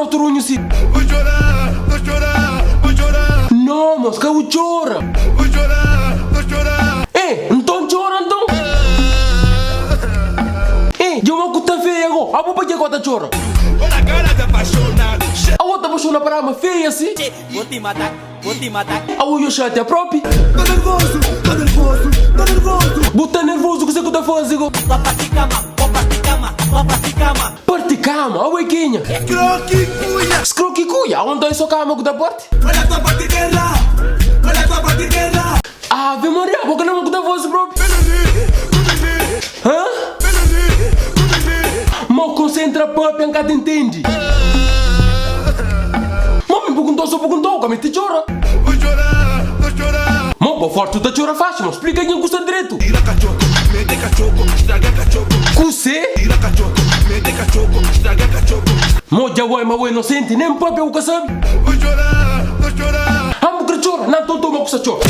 rostu runhu si? No, mos, ka bu txora. Eh, nton txora nton. Eh, dja uma ku ta feia go, abo pa dja ko ta txora? Abo ta apaixona pa dama feia si? Abo dja xatia propi? Bu ta nervozu kuse ku ta fazi go? Parti kama, abo é kenha? Skroki kuia, abo nton é so kama ku ta parti? Ave Maria, abo ka na ku ta fazi propi? Hã? Mo konsentra papia, N ka ta intendi. Mo mi perguntou so perguntou, ka meste txora. Mo bo forti bu ta txora faxi, mo splika kin ku sta dretu. Kuse? Mo dja bai ma bo inosenti, nen papia bu ka sabi. Amo bu kre txora, nan tonto ma ku sta txora.